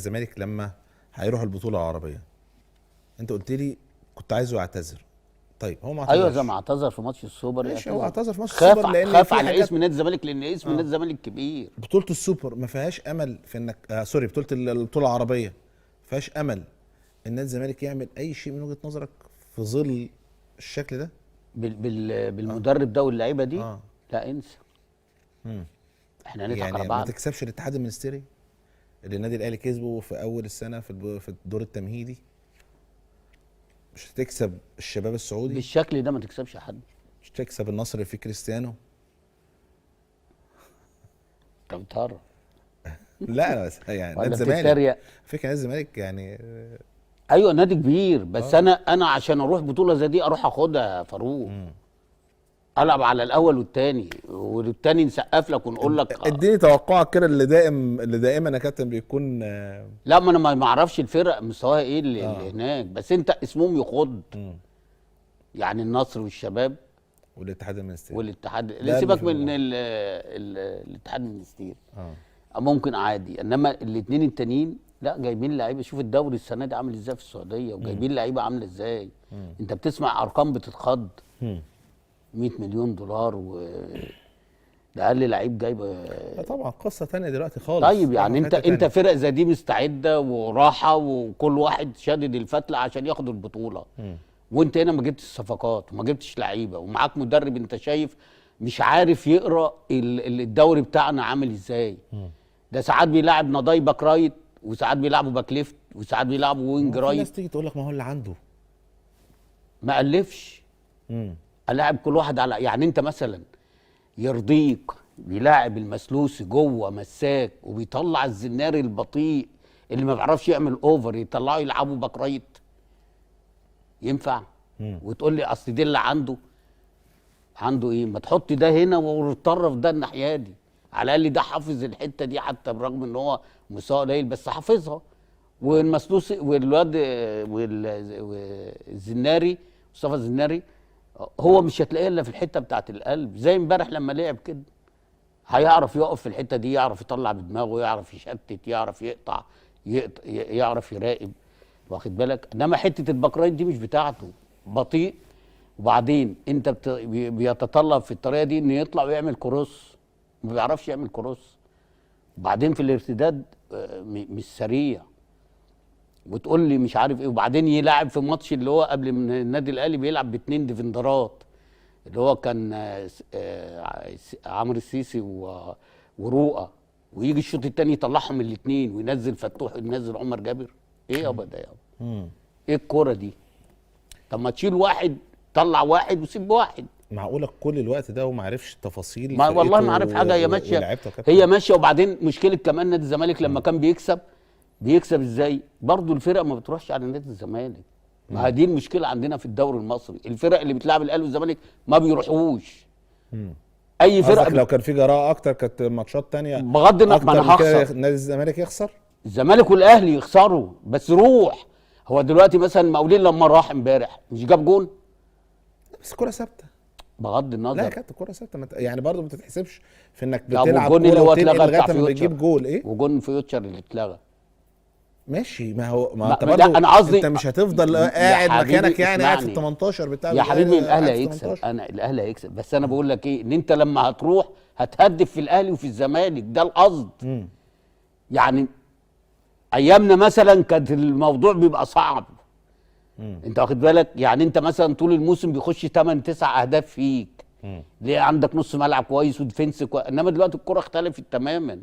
الزمالك لما هيروح البطولة العربية انت قلت لي كنت عايزه يعتذر. طيب هو ما اعتذرش. ايوه زي ما اعتذر في ماتش السوبر. ماشي، هو اعتذر في ماتش السوبر لان خاف على اسم نادي الزمالك، لان اسم نادي الزمالك كبير. بطوله السوبر ما فيهاش امل في انك sorry، بطوله البطولة العربية ما فيهاش امل ان نادي الزمالك يعمل اي شيء من وجهه نظرك في ظل الشكل ده بالمدرب ده واللعيبة دي؟ لا انسى. احنا هنضحك يعني على بعض. ما تكسبش الاتحاد المنستيري اللي النادي الاهلي كسبه في اول السنة في الدور التمهيدي، مش هتكسب الشباب السعودي بالشكل ده، ما تكسبش حد، مش تكسب النصر في كريستيانو. انت بتهرب. لا انا بس يعني نادي الزمالك، فكرة نادي الزمالك يعني ايوه نادي كبير، بس انا عشان اروح بطوله زي دي اروح اخدها يا فاروق. العب على الاول والثاني، والثاني نسقف لك ونقول لك اديني توقعك كده اللي دائم، اللي دائما يا كابتن بيكون. لا ما انا ما اعرفش الفرق مستواها ايه اللي هناك، بس انت اسمهم يخض. يعني النصر والشباب والاتحاد المنستيري، والاتحاد سيبك من الاتحاد المنستيري ممكن عادي، انما الاثنين التانيين لا، جايبين لعيبة. شوف الدوري السنة دي عامل ازاي في السعودية، وجايبين لعيبة عامله ازاي. انت بتسمع ارقام بتتخض، 100 مليون دولار و ده اقل لعيب جايبه. طبعا قصة ثانية دلوقتي خالص. طيب يعني انت فرق زي دي مستعدة وراحة، وكل واحد شادد الفتله عشان ياخد البطولة. وانت هنا ما جبتش صفقات وما جبتش لعيبة، ومعاك مدرب انت شايف مش عارف يقرا الدوري بتاعنا عامل ازاي. ده ساعات بيلعب نضاي back right، وساعات بيلعبوا back left، وساعات بيلعبوا wing right. الناس تيجي تقول لك ما هو اللي عنده ما الفش. الاعب كل واحد على يعني انت مثلا يرضيك بيلاعب المسلوسي جوه مساك، وبيطلع الزناري البطيء اللي ما بيعرفش يعمل over يطلعه يلعبوا back right؟ ينفع؟ وتقول لي اصل دي اللي عنده. عنده ايه؟ ما تحط ده هنا وتطرف ده الناحية دي، على الاقل ده حافظ الحتة دي، حتى برغم ان هو مستواه قليل بس حافظها. والمسلوسي والواد والزناري مصطفى الزناري هو مش هتلاقيه الا في الحتة بتاعت القلب، زي امبارح لما لعب كده هيعرف يقف في الحتة دي، يعرف يطلع بدماغه، يعرف يشتت، يعرف يقطع، يعرف يراقب، واخد بالك؟ انما حتة ال back right دي مش بتاعته، بطيء. وبعدين انت بيتطلب في الطريقة دي انه يطلع ويعمل cross، ما بيعرفش يعمل cross. وبعدين في الارتداد مش سريع، وتقول لي مش عارف ايه. وبعدين يلعب في ماتش اللي هو قبل من النادي الاهلي بيلعب باتنين defender ات، اللي هو كان عمرو السيسي ورؤى، ويجي الشوط الثاني يطلعهم الاثنين وينزل فتوح وينزل عمر جابر. ايه يابا ده يابا؟ ايه الكورة دي؟ طب ما تشيل واحد، طلع واحد وسيب واحد. معقولة كل الوقت ده وما عرفش التفاصيل؟ ما والله ما عارف حاجة. هي ماشية، هي ماشية. وبعدين مشكلة كمان نادي الزمالك لما كان بيكسب، بيكسب ازاي؟ برضه الفرق ما بتروحش على نادي الزمالك. ما دي المشكلة عندنا في الدوري المصري، الفرق اللي بتلعب الاهلي والزمالك ما بيروحوش. اي فرقه لو كان في جراءه اكتر كانت ماتشات ثانية بغض النظر، ما انا هخسر. نادي الزمالك يخسر، الزمالك والاهلي يخسروا، بس روح. هو دلوقتي مثلا المقاولين لما راح امبارح مش جاب جون؟ بس الكورة ثابتة بغض النظر. لا يا كابتن الكورة ثابتة، يعني برضه ما بتتحسبش في انك بتلعب كورة وتنقل لغاية ما بتجيب جول. ايه وجون فيوتشر اللي اتلغى؟ ماشي، ما هو ما انت برضه انا قصدي انت مش هتفضل قاعد مكانك، يعني قاعد في ال 18 بتاع. يا حبيبي الاهلي هيكسب، انا الاهلي هيكسب، بس انا بقول لك ايه، ان انت لما هتروح هتهدف في الاهلي وفي الزمالك، ده القصد. يعني ايامنا مثلا كانت الموضوع بيبقى صعب. انت واخد بالك؟ يعني انت مثلا طول الموسم بيخش 8 9 اهداف فيك. ليه؟ عندك نص ملعب كويس و defense كويس، انما دلوقتي الكره اختلفت تماما.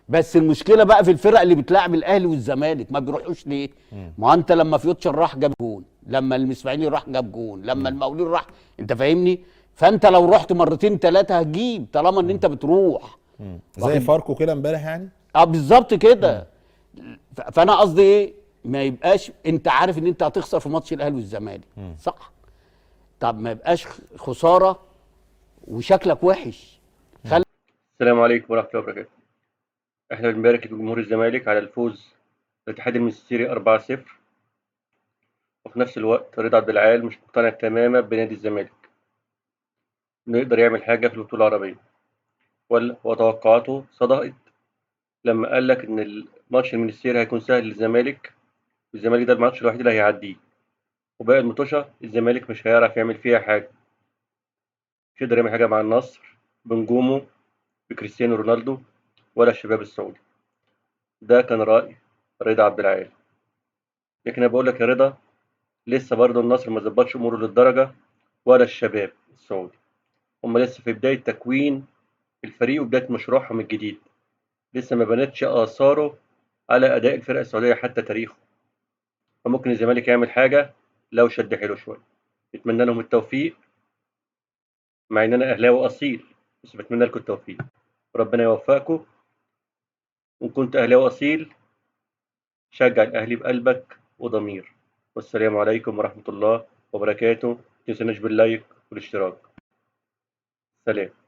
بس المشكلة بقى في الفرق اللي بتلعب الاهلي والزمالك ما بيروحوش ليه؟ ما انت لما فيوتشر راح جاب جون، لما الاسماعيلي راح جاب جون، لما المقاولين راح، انت فاهمني؟ فانت لو رحت مرتين ثلاثة هتجيب، طالما ان انت بتروح. زي فاركو كده امبارح يعني؟ بالظبط كده. فانا قصدي ايه؟ ما يبقاش انت عارف ان انت هتخسر في ماتش الاهلي والزمالك، صح؟ طب ما يبقاش خسارة وشكلك وحش. السلام عليكم ورحمة الله وبركاته. احنا بنبارك لجمهور الزمالك على الفوز الاتحاد المنستيري 4-0، وفي نفس الوقت رضا عبد العال مش مقتنع تماما بنادي الزمالك انه يقدر يعمل حاجة في البطولة العربية، وتوقعاته صدقت لما قال لك ان ماتش المنستير هيكون سهل للزمالك، والزمالك ده الماتش الوحيد اللي هيعديه، وباقي المطوشة الزمالك مش هيعرف يعمل فيها حاجة، مش هيقدر يعمل حاجة مع النصر بنجومه بكريستيانو رونالدو ولا الشباب السعودي. ده كان رأي رضا عبد العال. لكن أنا بقول لك يا رضا، لسه برضه النصر ما ظبطش أموره للدرجة، ولا الشباب السعودي، هم لسه في بداية تكوين الفريق وبداية مشروعهم الجديد، لسه ما بنتش آثاره على أداء الفرقة السعودية حتى تاريخه. فممكن الزمالك يعمل حاجة لو شد حيله شوية. نتمنى لهم التوفيق، مع إن أنا أهلاوي أصيل، بس بتمنى لكم التوفيق، ربنا يوفقكم. وإن كنت أهلاوي أصيل شجع الأهلي بقلبك وضمير. والسلام عليكم ورحمة الله وبركاته. متنسوناش باللايك والاشتراك. سلام.